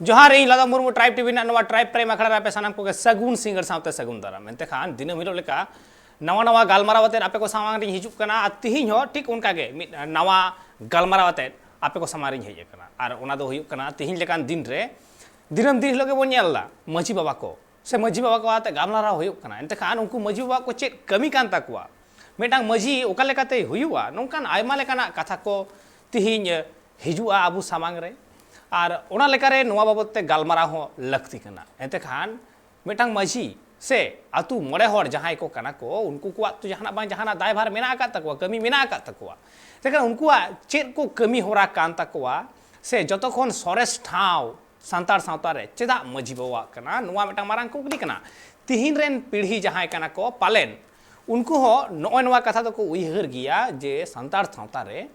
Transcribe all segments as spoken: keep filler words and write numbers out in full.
ᱡᱚᱦᱟᱨ, ᱤᱧ ᱞᱟᱫᱟ Murmu, tribe TV ᱨᱮᱱᱟᱜ ᱱᱚᱣᱟ ᱴᱨᱟᱭᱤᱵᱽ ᱯᱨᱟᱭᱤᱢ ᱟᱠᱷᱲᱟ ᱨᱮ ᱟᱯᱮ ᱥᱟᱱᱟᱢ ᱠᱚᱜᱮ ᱥᱟᱹᱜᱩᱱ ᱥᱤᱸᱜᱟᱹᱲ ᱥᱟᱶᱛᱮ ᱥᱟᱹᱜᱩᱱ ᱫᱟᱨᱟᱢ᱾ ᱮᱱᱛᱮ ᱠᱷᱟᱱ ᱫᱤᱱᱟᱹᱢ ᱦᱤᱞᱳᱜ ᱞᱮᱠᱟ ᱱᱟᱣᱟ ᱱᱟᱣᱟ ᱜᱟᱞᱢᱟᱨᱟᱣ ᱟᱛᱮᱫ ᱟᱯᱮ ᱠᱚ ᱥᱟᱢᱟᱝ ᱨᱤᱧ ᱦᱤᱡᱩᱜ ᱠᱟᱱᱟ᱾ ᱟᱨ ᱛᱤᱦᱤᱧ ᱦᱚᱸ ᱴᱷᱤᱠ ᱚᱱᱠᱟ ᱜᱮ ᱢᱤᱫ ᱱᱟᱣᱟ ᱜᱟᱞᱢᱟᱨᱟᱣ ᱟᱛᱮᱫ ᱟᱯᱮ ᱠᱚ ᱥᱟᱢᱟᱝ ᱨᱤᱧ ᱦᱮᱡ ᱟᱠᱟᱱᱟ᱾ ᱟᱨ ᱚᱱᱟ ᱫᱚ ᱦᱩᱭᱩᱜ ᱠᱟᱱᱟ, ᱛᱤᱦᱤᱧ ᱞᱮᱠᱟᱱ ᱫᱤᱱ ᱨᱮ ᱫᱤᱱᱟᱹᱢ ᱫᱤᱱ ᱦᱤᱞᱳᱜ ᱜᱮᱵᱚᱱ ᱧᱮᱞ ᱮᱫᱟ ᱢᱟᱹᱡᱷᱤ ᱵᱟᱵᱟ ᱠᱚ ᱥᱮ ᱢᱟᱹᱡᱷᱤ ᱵᱟᱵᱟ ᱠᱚ ᱟᱛᱮ ᱜᱟᱞᱢᱟᱨᱟᱣ ᱦᱩᱭᱩᱜ ᱠᱟᱱᱟ᱾ ᱮᱱᱛᱮ ᱠᱷᱟᱱ ᱩᱱᱠᱩ ᱢᱟᱹᱡᱷᱤ ᱵᱟᱵᱟ ᱠᱚ ᱪᱮᱫ ᱠᱟᱹᱢᱤ ᱠᱟᱱ ᱛᱟᱠᱚᱣᱟ, ᱢᱤᱫᱴᱟᱝ ᱢᱟᱹᱡᱷᱤ ᱚᱠᱟ ᱞᱮᱠᱟᱛᱮ ᱦᱩᱭᱩᱜᱼᱟ, ᱱᱚᱝᱠᱟᱱ ᱟᱭᱢᱟ ᱞᱮᱠᱟᱱᱟᱜ ᱠᱟᱛᱷᱟ ᱠᱚ ᱛᱤᱦᱤᱧ ᱦᱤᱡᱩᱜᱼᱟ ᱟᱵᱚ ᱥᱟᱢᱟᱝ ᱨᱮ᱾ ᱟᱨ ᱚᱱᱟ ᱞᱮᱠᱟᱨᱮ ᱱᱚᱣᱟ ᱵᱟᱵᱚᱫ ᱛᱮ ᱜᱟᱞᱢᱟᱨᱟᱣ ᱦᱚᱸ ᱞᱟᱹᱠᱛᱤ ᱠᱟᱱᱟ᱾ ᱮᱱᱛᱮ ᱠᱷᱟᱱ ᱢᱤᱫᱴᱟᱝ ᱢᱟᱹᱡᱷᱤ ᱥᱮ ᱟᱹᱛᱩ ᱢᱚᱬᱮ ᱦᱚᱲ ᱡᱟᱦᱟᱸᱭ ᱠᱚ ᱠᱟᱱᱟ ᱠᱚ, ᱩᱱᱠᱩ ᱠᱚᱣᱟᱜ ᱛᱚ ᱡᱟᱦᱟᱱᱟᱜ ᱵᱟᱝ ᱡᱟᱦᱟᱱᱟᱜ ᱫᱟᱭᱵᱷᱟᱨ ᱢᱮᱱᱟᱜ ᱟᱠᱟᱫ ᱛᱟᱠᱚᱣᱟ, ᱠᱟᱹᱢᱤ ᱢᱮᱱᱟᱜ ᱟᱠᱟᱫ ᱛᱟᱠᱚᱣᱟ᱾ ᱮᱱᱛᱮ ᱠᱷᱟᱱ ᱩᱱᱠᱩᱣᱟᱜ ᱪᱮᱫ ᱠᱚ ᱠᱟᱹᱢᱤ ᱦᱚᱨᱟ ᱠᱟᱱ ᱛᱟᱠᱚᱣᱟ, ᱥᱮ ᱡᱚᱛᱚ ᱠᱷᱚᱱ ᱥᱚᱨᱮᱥ ᱴᱷᱟᱶ ᱥᱟᱱᱛᱟᱲ ᱥᱟᱶᱛᱟ ᱨᱮ ᱪᱮᱫᱟᱜ ᱢᱟᱹᱡᱷᱤ ᱵᱟᱵᱟᱣᱟᱜ ᱠᱟᱱᱟ, ᱱᱚᱣᱟ ᱢᱤᱫᱴᱟᱝ ᱢᱟᱨᱟᱝ ᱠᱩᱠᱞᱤ ᱠᱟᱱᱟ᱾ ᱛᱤᱦᱤᱧ ᱨᱮᱱ ᱯᱤᱲᱦᱤ ᱡᱟᱦᱟᱸᱭ ᱠᱟᱱᱟ ᱠᱚ, ᱯᱟᱞᱮᱱ ᱩᱱᱠᱩ ᱦᱚᱸ ᱱᱚᱜᱼᱚᱭ ᱱᱚᱣᱟ ᱠᱟᱛᱷᱟ ᱫᱚᱠᱚ ᱩᱭᱦᱟᱹᱨ ᱜᱮᱭᱟ ᱡᱮ ᱥᱟᱱᱛᱟᱲ ᱥᱟᱶᱛᱟ ᱨᱮ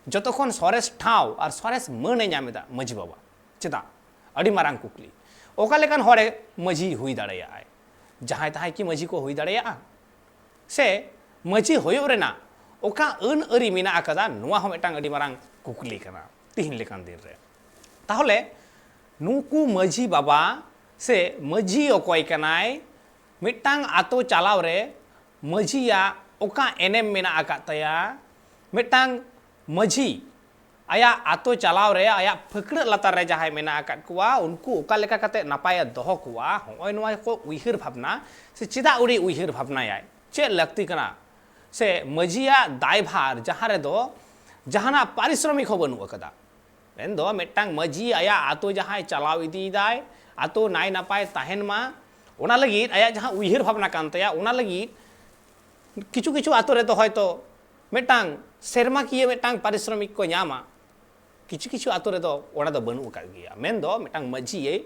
ᱡᱚᱛᱚ ᱠᱷᱚᱱ ᱥᱚᱨᱮᱥ ᱴᱷᱟᱶ ᱟᱨ ᱥᱚᱨᱮᱥ ᱢᱟᱹᱱ ᱮ ᱧᱟᱢ ᱮᱫᱟ ᱢᱟᱹᱡᱷᱤ ᱵᱟᱵᱟ᱾ ᱪᱮᱫᱟᱜ? ᱟᱹᱰᱤ ᱢᱟᱨᱟᱝ ᱠᱩᱠᱞᱤ᱾ ᱚᱠᱟ ᱞᱮᱠᱟᱱ ᱦᱚᱲᱮ ᱢᱟᱹᱡᱷᱤ ᱦᱩᱭ ᱫᱟᱲᱮᱭᱟᱜᱼᱟᱭ? ᱡᱟᱦᱟᱸᱭ ᱛᱟᱦᱟᱸᱭ ᱠᱤ ᱢᱟᱹᱡᱷᱤ ᱠᱚ ᱦᱩᱭ ᱫᱟᱲᱮᱭᱟᱜᱼᱟ? ᱥᱮ ᱢᱟᱹᱡᱷᱤ ᱦᱩᱭᱩᱜ ᱨᱮᱱᱟᱜ ᱚᱠᱟ ᱟᱹᱱ ᱟᱹᱨᱤ ᱢᱮᱱᱟᱜ ᱟᱠᱟᱫᱟ, ᱱᱚᱣᱟ ᱦᱚᱸ ᱢᱤᱫᱴᱟᱝ ᱟᱹᱰᱤ ᱢᱟᱨᱟᱝ ᱠᱩᱠᱞᱤ ᱠᱟᱱᱟ ᱛᱤᱦᱤᱧ ᱞᱮᱠᱟᱱ ᱫᱤᱱ ᱨᱮ᱾ ᱛᱟᱦᱚᱞᱮ ᱱᱩᱠᱩ ᱢᱟᱹᱡᱷᱤ ᱵᱟᱵᱟ ᱥᱮ ᱢᱟᱹᱡᱷᱤ ᱚᱠᱚᱭ ᱠᱟᱱᱟᱭ, ᱢᱤᱫᱴᱟᱝ ᱟᱛᱳ ᱪᱟᱞᱟᱣ ᱨᱮ ᱢᱟᱹᱡᱷᱤᱭᱟᱜ ᱚᱠᱟ ᱮᱱᱮᱢ ᱢᱮᱱᱟᱜ ᱟᱠᱟᱫ ᱛᱟᱭᱟ? ᱢᱤᱫᱴᱟᱝ ᱢᱟᱹᱡᱷᱤ ᱟᱭᱟᱜ ᱟᱛᱳ ᱪᱟᱞᱟᱣ ᱨᱮ, ᱟᱭᱟᱜ ᱯᱷᱟᱹᱠᱲᱟᱹᱜ ᱞᱟᱛᱟᱨ ᱨᱮ ᱡᱟᱦᱟᱸᱭ ᱢᱮᱱᱟᱜ ᱟᱠᱟᱫ ᱠᱚᱣᱟ, ᱩᱱᱠᱩ ᱚᱠᱟ ᱞᱮᱠᱟ ᱠᱟᱛᱮ ᱱᱟᱯᱟᱭᱮ ᱫᱚᱦᱚ ᱠᱚᱣᱟ, ᱦᱚᱸᱜᱼᱚᱭ ᱱᱚᱣᱟ ᱠᱚ ᱩᱭᱦᱟᱹᱨ ᱵᱷᱟᱵᱽᱱᱟ ᱥᱮ ᱪᱮᱫᱟᱜ ᱩᱱᱤ ᱩᱭᱦᱟᱹᱨ ᱵᱷᱟᱵᱽᱱᱟᱭᱟᱭ, ᱪᱮᱫ ᱞᱟᱹᱠᱛᱤ ᱠᱟᱱᱟ? ᱥᱮ ᱢᱟᱹᱡᱷᱤᱭᱟᱜ ᱫᱟᱭᱵᱷᱟᱨ ᱡᱟᱦᱟᱸ ᱨᱮᱫᱚ ᱡᱟᱦᱟᱱᱟᱜ ᱯᱟᱨᱤᱥᱨᱚᱢᱤᱠ ᱦᱚᱸ ᱵᱟᱹᱱᱩᱜ ᱟᱠᱟᱫᱟ, ᱢᱮᱱᱫᱚ ᱢᱤᱫᱴᱟᱝ ᱢᱟᱹᱡᱷᱤ ᱟᱭᱟᱜ ᱟᱛᱳ ᱡᱟᱦᱟᱸᱭ ᱪᱟᱞᱟᱣ ᱤᱫᱤᱭᱮᱫᱟᱭ, ᱟᱛᱳ ᱱᱟᱭ ᱱᱟᱯᱟᱭ ᱛᱟᱦᱮᱱ ᱢᱟ, ᱚᱱᱟ ᱞᱟᱹᱜᱤᱫ ᱟᱭᱟᱜ ᱡᱟᱦᱟᱸ ᱩᱭᱦᱟᱹᱨ ᱵᱷᱟᱵᱽᱱᱟ ᱠᱟᱱ ᱛᱟᱭᱟ, ᱚᱱᱟ ᱞᱟᱹᱜᱤᱫ ᱠᱤᱪᱷᱩ ᱠᱤᱪᱷᱩ ᱟᱛᱳ ᱨᱮᱫᱚ ᱦᱚᱭᱛᱚ ᱢᱤᱫᱴᱟᱝ ᱥᱮᱨᱢᱟᱠᱤᱭᱟᱹ ᱢᱤᱫᱴᱟᱝ ᱯᱟᱨᱤᱥᱨᱚᱢᱤᱠ ᱠᱚ ᱧᱟᱢᱟ, ᱠᱤᱪᱷᱩ ᱠᱤᱪᱷᱩ ᱟᱛᱳ ᱨᱮᱫᱚ ᱚᱱᱟ ᱫᱚ ᱵᱟᱹᱱᱩᱜ ᱟᱠᱟᱫ ᱜᱮᱭᱟ᱾ ᱢᱮᱱᱫᱚ ᱢᱤᱫᱴᱟᱝ ᱢᱟᱹᱡᱷᱤᱭᱮ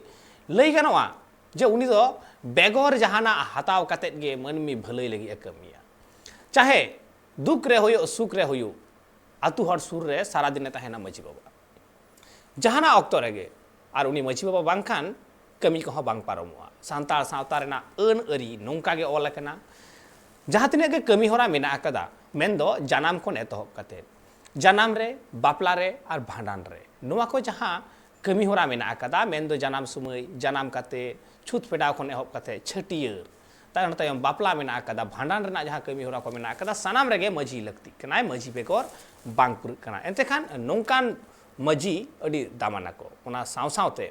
ᱞᱟᱹᱭ ᱜᱟᱱᱚᱜᱼᱟ ᱡᱮ ᱩᱱᱤ ᱫᱚ ᱵᱮᱜᱚᱨ ᱡᱟᱦᱟᱱᱟᱜ ᱦᱟᱛᱟᱣ ᱠᱟᱛᱮᱫ ᱜᱮ ᱢᱟᱹᱱᱢᱤ ᱵᱷᱟᱹᱞᱟᱹᱭ ᱞᱟᱹᱜᱤᱫ ᱮ ᱠᱟᱹᱢᱤᱭᱟ᱾ ᱪᱟᱦᱮ ᱫᱩᱠ ᱨᱮ ᱦᱩᱭᱩᱜ, ᱥᱩᱠ ᱨᱮ ᱦᱩᱭᱩᱜ, ᱟᱛᱳ ᱦᱚᱲ ᱥᱩᱨ ᱨᱮ ᱥᱟᱨᱟᱫᱤᱱᱮ ᱛᱟᱦᱮᱱᱟ ᱢᱟᱹᱡᱷᱤ ᱵᱟᱵᱟ᱾ ᱡᱟᱦᱟᱱᱟᱜ ᱚᱠᱛᱚ ᱨᱮᱜᱮ, ᱟᱨ ᱩᱱᱤ ᱢᱟᱹᱡᱷᱤ ᱵᱟᱵᱟ ᱵᱟᱝᱠᱷᱟᱱ ᱠᱟᱹᱢᱤ ᱠᱚᱦᱚᱸ ᱵᱟᱝ ᱯᱟᱨᱚᱢᱚᱜᱼᱟ᱾ ᱥᱟᱱᱛᱟᱲ ᱥᱟᱶᱛᱟ ᱨᱮᱱᱟᱜ ᱟᱹᱱ ᱟᱹᱨᱤ ᱱᱚᱝᱠᱟ ᱜᱮ ᱚᱞ ᱟᱠᱟᱱᱟ᱾ ᱡᱟᱦᱟᱸ ᱛᱤᱱᱟᱹᱜ ᱜᱮ ᱠᱟᱹᱢᱤ ᱦᱚᱨᱟ ᱢᱮᱱᱟᱜ ᱟᱠᱟᱫᱟ, ᱢᱮᱱᱫᱚ ᱡᱟᱱᱟᱢ ᱠᱷᱚᱱ ᱮᱛᱚᱦᱚᱵ ᱠᱟᱛᱮ, ᱡᱟᱱᱟᱢ ᱨᱮ, ᱵᱟᱯᱞᱟ ᱨᱮ ᱟᱨ ᱵᱷᱟᱸᱰᱟᱱ ᱨᱮ, ᱱᱚᱣᱟ ᱠᱚ ᱡᱟᱦᱟᱸ ᱠᱟᱹᱢᱤ ᱦᱚᱨᱟ ᱢᱮᱱᱟᱜ ᱟᱠᱟᱫᱟ, ᱢᱮᱱᱫᱚ ᱡᱟᱱᱟᱢ ᱥᱚᱢᱚᱭ, ᱡᱟᱱᱟᱢ ᱠᱟᱛᱮ, ᱪᱷᱩᱛ ᱯᱷᱮᱰᱟᱣ ᱠᱷᱚᱱ ᱮᱦᱚᱵ ᱠᱟᱛᱮ ᱪᱷᱟᱹᱴᱭᱟᱹᱨ, ᱛᱟᱭᱚᱢ ᱛᱟᱭᱚᱢ ᱵᱟᱯᱞᱟ ᱢᱮᱱᱟᱜ ᱟᱠᱟᱫᱟ, ᱵᱷᱟᱸᱰᱟᱱ ᱨᱮᱱᱟᱜ ᱡᱟᱦᱟᱸ ᱠᱟᱹᱢᱤ ᱦᱚᱨᱟ ᱠᱚ ᱢᱮᱱᱟᱜ ᱟᱠᱟᱫᱟ, ᱥᱟᱱᱟᱢ ᱨᱮᱜᱮ ᱢᱟᱹᱡᱷᱤ ᱞᱟᱹᱠᱛᱤᱜ ᱠᱟᱱᱟᱭ, ᱢᱟᱹᱡᱷᱤ ᱵᱮᱜᱚᱨ ᱵᱟᱝ ᱯᱩᱨᱟᱹᱜ ᱠᱟᱱᱟ᱾ ᱮᱱᱛᱮ ᱠᱷᱟᱱ ᱱᱚᱝᱠᱟᱱ ᱢᱟᱹᱡᱷᱤ ᱟᱹᱰᱤ ᱫᱟᱢᱟᱱᱟ ᱠᱚ᱾ ᱚᱱᱟ ᱥᱟᱶ ᱥᱟᱶᱛᱮ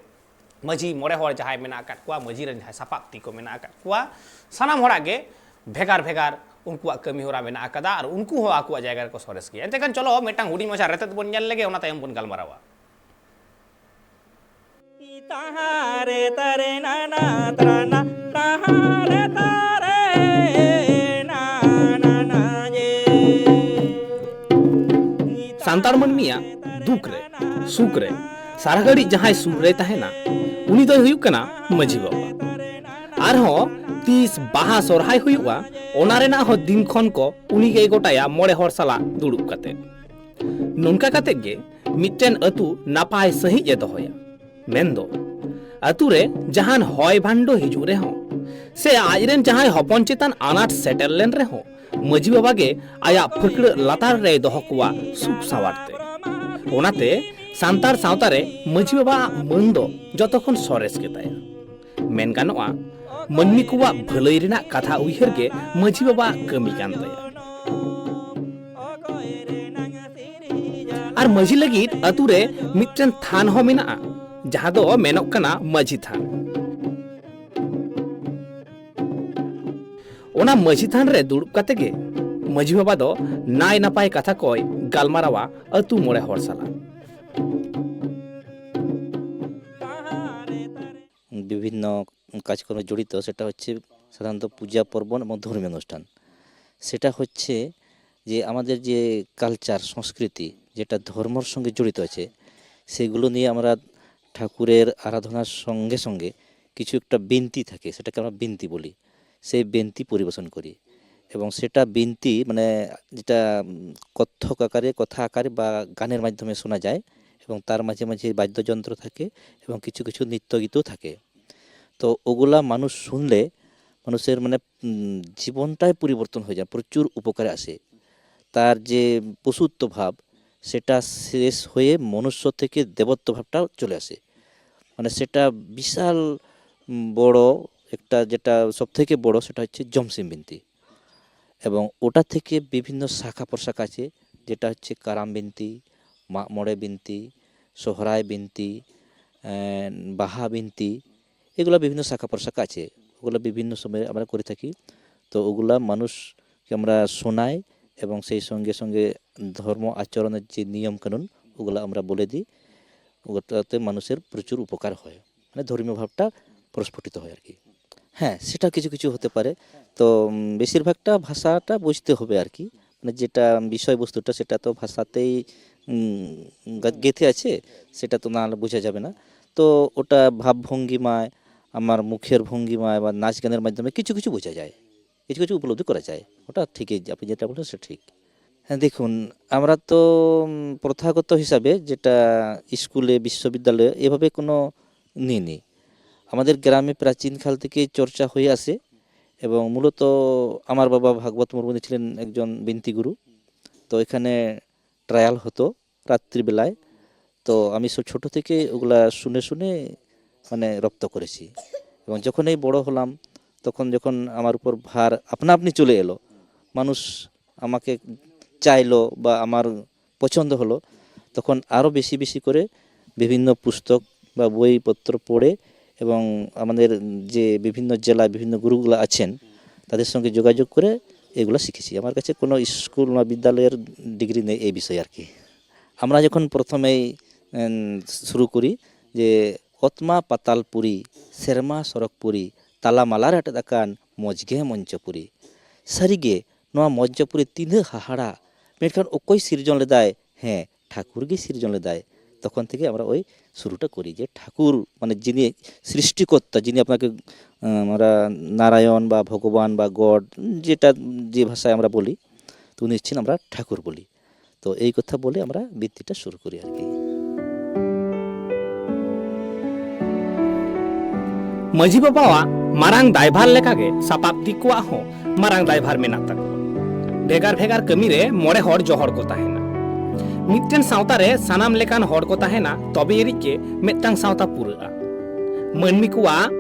ᱢᱟᱹᱡᱷᱤ ᱢᱚᱬᱮ ᱦᱚᱲ ᱡᱟᱦᱟᱸᱭ ᱢᱮᱱᱟᱜ ᱟᱠᱟᱫ ᱠᱚᱣᱟ, ᱢᱟᱹᱡᱷᱤ ᱨᱮᱱ ᱡᱟᱦᱟᱸᱭ ᱥᱟᱯᱟᱵ ᱛᱤ ᱠᱚ ᱢᱮᱱᱟᱜ ᱟᱠᱟᱫ ᱠᱚᱣᱟ, ᱥᱟᱱᱟᱢ ᱦᱚᱲᱟᱜ ᱜᱮ ᱵᱷᱮᱜᱟᱨ ᱵᱷᱮᱜᱟᱨ ᱩᱱᱠᱩᱣᱟᱜ ᱠᱟᱹᱢᱤ ᱦᱚᱨᱟ ᱢᱮᱱᱟᱜ ᱟᱠᱟᱫᱟ ᱟᱨ ᱩᱱᱠᱩ ᱦᱚᱸ ᱟᱠᱚᱣᱟᱜ ᱡᱟᱭᱜᱟ ᱨᱮᱠᱚ ᱥᱚᱨᱮᱥ ᱜᱮᱭᱟ᱾ ᱮᱱᱛᱮ ᱠᱷᱟᱱ ᱪᱚᱞᱚ ᱢᱤᱫᱴᱟᱝ ᱦᱩᱰᱤᱧ ᱢᱟᱪᱷᱟ ᱨᱮᱛᱮᱫ ᱵᱚᱱ ᱧᱮᱞ ᱞᱮᱜᱮ, ᱚᱱᱟ ᱛᱟᱭᱚᱢ ᱵᱚᱱ ᱜᱟᱞᱢᱟᱨᱟᱣᱟ᱾ ᱛᱟᱦᱟᱨᱮ ᱛᱟᱨᱮ ᱱᱟᱱᱟ ᱛᱨᱟᱱᱟ, ᱛᱟᱦᱟᱨᱮ ᱛᱟᱨᱮ ᱱᱟᱱᱟ ᱡᱮ᱾ ᱥᱟᱱᱛᱟᱲ ᱢᱟᱹᱱᱢᱤᱭᱟᱜ ᱫᱩᱠ ᱨᱮ, ᱥᱩᱠ ᱨᱮ, ᱥᱟᱨᱟ ᱜᱷᱟᱹᱲᱤᱡ ᱡᱟᱦᱟᱸᱭ ᱥᱩᱨ ᱨᱮᱭ ᱛᱟᱦᱮᱱᱟ, ᱩᱱᱤ ᱫᱚᱭ ᱦᱩᱭᱩᱜ ᱠᱟᱱᱟ ᱢᱟᱹᱡᱷᱤ ᱵᱟᱵᱟ᱾ ᱟᱨᱦᱚᱸ ᱛᱤᱥ ᱵᱟᱦᱟ ᱥᱚᱨᱦᱟᱭ ᱦᱩᱭᱩᱜᱼᱟ, ᱚᱱᱟ ᱨᱮᱱᱟᱜ ᱦᱚᱸ ᱫᱤᱱ ᱠᱷᱚᱱ ᱠᱚ ᱩᱱᱤ ᱜᱮᱭ ᱜᱚᱴᱟᱭᱟ ᱢᱚᱬᱮ ᱦᱚᱲ ᱥᱟᱞᱟᱜ ᱫᱩᱲᱩᱵ ᱠᱟᱛᱮ᱾ ᱱᱚᱝᱠᱟ ᱠᱟᱛᱮ ᱜᱮ ᱢᱤᱫᱴᱮᱱ ᱟᱹᱛᱩ ᱱᱟᱯᱟᱭ ᱥᱟᱺᱦᱤᱡ ᱮ ᱫᱚᱦᱚᱭᱟ᱾ ᱢᱮᱱᱫᱚ, ᱟᱹᱛᱩ ᱨᱮ ᱡᱟᱦᱟᱱ ᱦᱚᱭ ᱵᱷᱟᱱᱰᱚ ᱦᱤᱡᱩᱜ ᱨᱮᱦᱚᱸ ᱥᱮ ᱟᱡᱨᱮᱱ ᱡᱟᱦᱟᱸᱭ ᱦᱚᱯᱚᱱ ᱪᱮᱛᱟᱱ ᱟᱱᱟᱴ ᱥᱮᱴᱮᱨ ᱞᱮᱱ ᱨᱮᱦᱚᱸ, ᱢᱟᱹᱡᱷᱤ ᱵᱟᱵᱟ ᱜᱮ ᱟᱭᱟᱜ ᱯᱷᱟᱹᱠᱲᱟᱹᱜ ᱞᱟᱛᱟᱨ ᱨᱮᱭ ᱫᱚᱦᱚ ᱠᱚᱣᱟ ᱥᱩᱠ ᱥᱟᱶᱟᱨ ᱛᱮ᱾ ᱚᱱᱟᱛᱮ ᱥᱟᱱᱛᱟᱲ ᱥᱟᱶᱛᱟ ᱨᱮ ᱢᱟᱹᱡᱷᱤ ᱵᱟᱵᱟᱣᱟᱜ ᱢᱟᱹᱱ ᱫᱚ ᱡᱚᱛᱚ ᱠᱷᱚᱱ ᱥᱚᱨᱮᱥ ᱜᱮᱛᱟᱭᱟ᱾ ᱢᱮᱱ ᱜᱟᱱᱚᱜᱼᱟ, ᱢᱟᱹᱱᱢᱤ ᱠᱚᱣᱟᱜ ᱵᱷᱟᱹᱞᱟᱹᱭ ᱨᱮᱱᱟᱜ ᱠᱟᱛᱷᱟ ᱩᱭᱦᱟᱹᱨ ᱜᱮ ᱢᱟᱹᱡᱷᱤ ᱵᱟᱵᱟᱣᱟᱜ ᱠᱟᱹᱢᱤ ᱠᱟᱱ ᱛᱟᱭᱟ᱾ ᱟᱨ ᱢᱟᱹᱡᱷᱤ ᱞᱟᱹᱜᱤᱫ ᱟᱹᱛᱩ ᱨᱮ ᱢᱤᱫᱴᱮᱱ ᱛᱷᱟᱱ ᱦᱚᱸ ᱢᱮᱱᱟᱜᱼᱟ, ᱡᱟᱦᱟᱸ ᱫᱚ ᱢᱮᱱᱚᱜ ᱠᱟᱱᱟ ᱢᱟᱹᱡᱷᱤ ᱛᱷᱟᱱ᱾ ᱚᱱᱟ ᱢᱟᱹᱡᱷᱤ ᱛᱷᱟᱱ ᱨᱮ ᱫᱩᱲᱩᱵ ᱠᱟᱛᱮ ᱜᱮ ᱢᱟᱹᱡᱷᱤ ᱵᱟᱵᱟ ᱫᱚ ᱱᱟᱭ ᱱᱟᱯᱟᱭ ᱠᱟᱛᱷᱟ ᱠᱚᱭ ᱜᱟᱞᱢᱟᱨᱟᱣᱟ ᱟᱹᱛᱩ ᱢᱚᱬᱮ ᱦᱚᱲ ᱥᱟᱞᱟᱜ᱾ বিভিন্ন কাজকর্মে জড়িত, সেটা হচ্ছে সাধারণত পূজা পার্বণ এবং ধর্মীয় অনুষ্ঠান। সেটা হচ্ছে যে আমাদের যে কালচার, সংস্কৃতি, যেটা ধর্মর সঙ্গে জড়িত আছে, সেগুলো নিয়ে আমরা ঠাকুরের আরাধনার সঙ্গে সঙ্গে কিছু একটা বিনতি থাকে, সেটাকে আমরা বিনতি বলি। সেই বিনতি পরিবেশন করি এবং সেটা বিনতি, মানে, যেটা, উম, কথক আকারে, কথা আকারে বা গানের মাধ্যমে শোনা যায় এবং তার মাঝে মাঝে বাদ্যযন্ত্র থাকে এবং কিছু কিছু নৃত্য গীতও থাকে। তো ওগুলা মানুষ শুনলে মানুষের, মানে, উম, জীবনটাই পরিবর্তন হয়ে যায়, প্রচুর উপকারে আসে। তার যে পশুত্ব ভাব, সেটা শেষ হয়ে মনুষ্য থেকে দেবত্ব ভাবটা চলে আসে। মানে সেটা বিশাল, উম, বড় একটা, যেটা সব থেকে বড়, সেটা হচ্ছে যমসিম বিনতি। এবং ওটা থেকে বিভিন্ন শাখা প্রশাখা আছে, যেটা হচ্ছে কারাম বিনতি, মাগ মড়ে বিনতি, সোহরাই বিনতি, আহ, বাহা বিনতি। এগুলা বিভিন্ন শাখা প্রশাখা আছে। ওগুলা বিভিন্ন সময়ে আমরা করে থাকি। তো ওগুলা মানুষকে আমরা শোনাই এবং সেই সঙ্গে সঙ্গে ধর্ম আচরণের যে নিয়ম কানুন, ওগুলা আমরা বলে দিই। ওটাতে মানুষের প্রচুর উপকার হয়, মানে ধর্মীয় ভাবটা প্রস্ফুটিত হয় আর কি। হ্যাঁ, সেটা কিছু কিছু হতে পারে। তো উম, বেশিরভাগটা ভাষাটা বুঝতে হবে আর কি। মানে যেটা বিষয়বস্তুটা, সেটা তো ভাষাতেই উম, গা- গেঁথে আছে, সেটা তো না হলে বোঝা যাবে না। তো ওটা ভাবভঙ্গিমায়, আমার মুখের ভঙ্গিমায় বা নাচ গানের মাধ্যমে কিছু কিছু বোঝা যায়, কিছু কিছু উপলব্ধি করা যায়। ওটা ঠিকই, আপনি যেটা বলছেন সেটা ঠিক। হ্যাঁ, দেখুন, আমরা তো উম, প্রথাগত হিসাবে যেটা স্কুলে, বিশ্ববিদ্যালয়ে এভাবে কোনো নিইনি। আমাদের গ্রামে প্রাচীন কাল থেকে চর্চা হয়ে আসে এবং মূলত আমার বাবা ভাগবত মুর্মু ছিলেন একজন বিনতি গুরু। তো এখানে ট্রায়াল হতো রাত্রিবেলায়। তো আমি সব ছোট থেকে ওগুলা শুনে শুনে মানে রপ্ত করেছি। এবং যখনই বড় হলাম, তখন যখন আমার উপর ভার আপনা আপনি চলে এলো, মানুষ আমাকে চাইলো বা আমার পছন্দ হলো, তখন আরও বেশি বেশি করে বিভিন্ন পুস্তক বা বইপত্র পড়ে এবং আমাদের যে বিভিন্ন জেলা, বিভিন্ন গুরুগুলো আছেন, তাদের সঙ্গে যোগাযোগ করে এগুলো শিখেছি। আমার কাছে কোনো স্কুল বা বিদ্যালয়ের ডিগ্রি নেই এই বিষয়ে আর কি। আমরা যখন প্রথমেই উম, শুরু করি যে ᱚᱛᱢᱟ ᱯᱟᱛᱟᱞᱯᱩᱨᱤ, ᱥᱮᱨᱢᱟ ᱥᱚᱨᱚᱜᱽᱯᱩᱨᱤ, ᱛᱟᱞᱟᱢᱟᱞᱟ ᱨᱮ ᱟᱴᱮᱫ ᱟᱠᱟᱱ ᱢᱚᱡᱽ ᱜᱮ ᱢᱚᱧᱪᱚᱯᱩᱨᱤ᱾ ᱥᱟᱹᱨᱤᱜᱮ ᱱᱚᱣᱟ ᱢᱚᱧᱪᱚᱯᱩᱨᱤ ᱛᱤᱱᱟᱹᱜ ᱦᱟᱦᱟᱲᱟ, ᱢᱮᱱᱠᱷᱟᱱ ᱚᱠᱚᱭ ᱥᱤᱨᱡᱚᱱ ᱞᱮᱫᱟᱭ? ᱦᱮᱸ, ঠাকুর ᱜᱮ ᱥᱤᱨᱡᱚᱱ ᱞᱮᱫᱟᱭ᱾ তখন থেকে আমরা ওই শুরুটা করি যে ঠাকুর, মানে যিনি সৃষ্টিকর্তা, যিনি আপনাকে, আহ, আমরা নারায়ণ বা ভগবান বা গড, যেটা যে ভাষায় আমরা বলি, তো উনি হচ্ছেন, আমরা ঠাকুর বলি। তো এই কথা বলে আমরা বৃত্তিটা শুরু করি আর কি। ᱢᱟᱹᱡᱷᱤ ᱵᱟᱵᱟᱣᱟᱜ ᱢᱟᱨᱟᱝ ᱫᱟᱭᱵᱷᱟᱨ ᱞᱮᱠᱟᱜᱮ ᱥᱟᱯᱟᱵ ᱛᱤ ᱠᱚᱣᱟᱜ ᱦᱚᱸ ᱢᱟᱨᱟᱝ ᱫᱟᱭᱵᱷᱟᱨ ᱢᱮᱱᱟᱜ ᱛᱟᱠᱚᱣᱟ᱾ ᱵᱷᱮᱜᱟᱨ ᱵᱷᱮᱜᱟᱨ ᱠᱟᱹᱢᱤᱨᱮ ᱢᱚᱬᱮ ᱦᱚᱲ ᱡᱚᱦᱚᱲ ᱠᱚ ᱛᱟᱦᱮᱱᱟ᱾ ᱢᱤᱫᱴᱮᱱ ᱥᱟᱶᱛᱟ ᱨᱮ ᱥᱟᱱᱟᱢ ᱞᱮᱠᱟᱱ ᱦᱚᱲ ᱠᱚ ᱛᱟᱦᱮᱱᱟ, ᱛᱚᱵᱮ ᱟᱹᱱᱤᱡ ᱜᱮ ᱢᱤᱫᱴᱟᱝ ᱥᱟᱶᱛᱟ ᱯᱩᱨᱟᱹᱜᱼᱟ᱾ ᱢᱟᱹᱱᱢᱤ ᱠᱚᱣᱟᱜ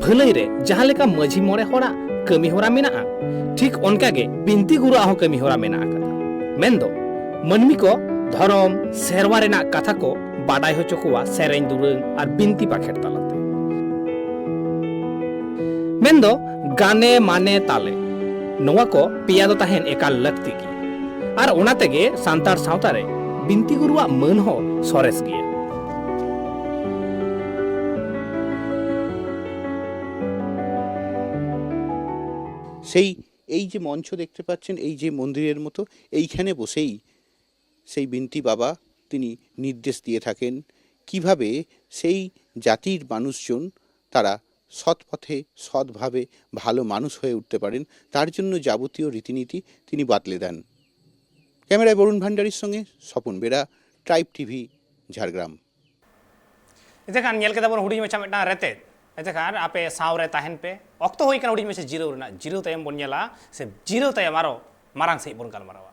ᱵᱷᱟᱹᱞᱟᱹᱭ ᱨᱮ ᱡᱟᱦᱟᱸ ᱞᱮᱠᱟ ᱢᱟᱹᱡᱷᱤ ᱢᱚᱬᱮ ᱦᱚᱲᱟᱜ ᱠᱟᱹᱢᱤ ᱦᱚᱨᱟ ᱢᱮᱱᱟᱜᱼᱟ, ᱴᱷᱤᱠ ᱚᱱᱠᱟ ᱜᱮ ᱵᱤᱱᱛᱤ ᱜᱩᱨᱩᱣᱟᱜ ᱦᱚᱸ ᱠᱟᱹᱢᱤ ᱦᱚᱨᱟ ᱢᱮᱱᱟᱜ ᱟᱠᱟᱫᱟ᱾ ᱢᱮᱱᱫᱚ ᱢᱟᱹᱱᱢᱤ ᱠᱚ ᱫᱷᱚᱨᱚᱢ ᱥᱮᱨᱣᱟ ᱨᱮᱱᱟᱜ ᱠᱟᱛᱷᱟ ᱠᱚ ᱵᱟᱰᱟᱭ ᱦᱚᱪᱚ ᱠᱚᱣᱟ ᱥᱮᱨᱮᱧ ᱫᱩᱨᱟᱹᱝ ᱟᱨ ᱵᱤᱱᱛᱤ ᱵᱟᱠᱷᱮᱲ ᱛᱟᱞᱟᱛᱮ᱾ ᱢᱮᱱᱫᱚ ᱜᱟᱱᱮ ᱢᱟᱱᱮ ᱛᱟᱞᱮ, ᱱᱚᱣᱟ ᱠᱚ ᱯᱮᱭᱟ ᱫᱚ ᱛᱟᱦᱮᱱ ᱮᱠᱟᱞ ᱞᱟᱹᱠᱛᱤ ᱜᱮ᱾ ᱟᱨ ᱚᱱᱟ ᱛᱮᱜᱮ ᱥᱟᱱᱛᱟᱲ ᱥᱟᱶᱛᱟ ᱨᱮ ᱵᱤᱱᱛᱤ ᱜᱩᱨᱩᱣᱟᱜ ᱢᱟᱹᱱ ᱦᱚᱸ ᱥᱚᱨᱮᱥ ᱜᱮᱭᱟ᱾ সেই এই যে মঞ্চ দেখতে পাচ্ছেন, এই যে মন্দিরের মতো, এইখানে বসেই সেই বিন্তি বাবা তিনি নির্দেশ দিয়ে থাকেন কিভাবে সেই জাতির মানুষজন তারা সৎ পথে, সৎভাবে ভালো মানুষ হয়ে উঠতে পারেন, তার জন্য যাবতীয় রীতিনীতি তিনি বাতলে দেন। ক্যামেরায় বরুণ ভান্ডারীর সঙ্গে স্বপন বেরা, ট্রাইব টিভি, ঝাড়গ্রাম। ᱮᱱᱛᱮ ᱠᱷᱟᱱ ᱧᱮᱞ ᱠᱮᱫᱟ ᱵᱚᱱ ᱦᱩᱰᱤᱧ ᱢᱟᱪᱷᱟ ᱢᱤᱫᱴᱟᱝ ᱨᱮᱛᱮᱫ᱾ ᱮᱱᱛᱮ ᱠᱷᱟᱱ ᱟᱯᱮ ᱥᱟᱶ ᱨᱮ ᱛᱟᱦᱮᱱ ᱯᱮ᱾ ᱚᱠᱛᱚ ᱦᱩᱭ ᱠᱟᱱᱟ ᱦᱩᱰᱤᱧ ᱢᱟᱪᱷᱟ ᱡᱤᱨᱟᱹᱣ ᱨᱮᱱᱟᱜ᱾ ᱡᱤᱨᱟᱹᱣ ᱛᱟᱭᱚᱢ ᱵᱚᱱ ᱧᱮᱞᱟ, ᱥᱮ ᱡᱤᱨᱟᱹᱣ ᱛᱟᱭᱚᱢ ᱟᱨᱚ ᱢᱟᱨᱟᱝ ᱥᱮᱫ ᱵᱚᱱ ᱜᱟᱞᱢᱟᱨᱟᱣᱟ᱾